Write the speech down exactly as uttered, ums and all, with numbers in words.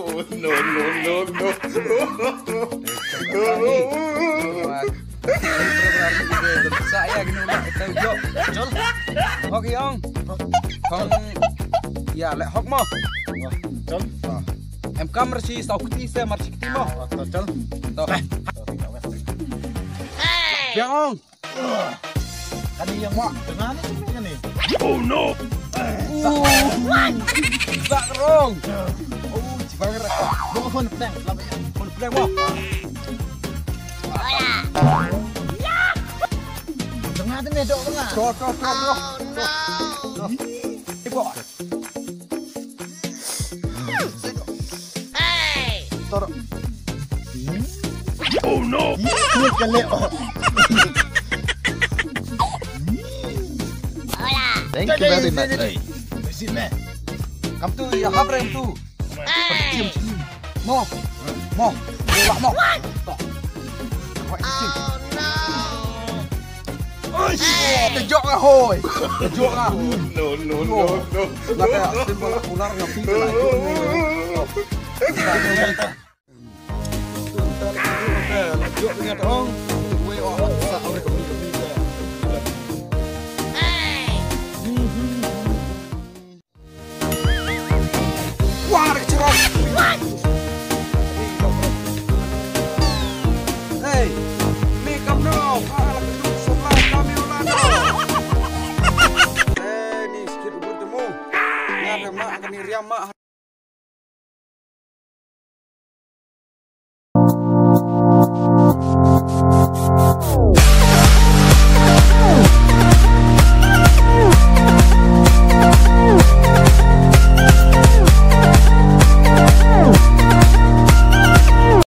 No, no, no, no. Sa ïa kino la ito jo. Chol. Hok ïong. Kong. Ïa le hok mo. Chol. Em kam marshi saw kti se marshi kti mo. To chol. To. Biang ong. Kani yang mak tengah ni, tengah ni. Oh no. Bak rong. Oh, jibar. Bawa phone prank, lama ya. Phone prank mo. Tengah tu ni dok tengah. Dok, dok, dok, dok. Ibu. Tor. Oh no. Thank you very much. Hey. Sini. Kam tu ya hap rem tu. Mo. Mo. Mo. Mo. Oi, kejok lah hoi. Kejok lah. No, no, no, no. Lah kaya tim bola ular ngepi lah.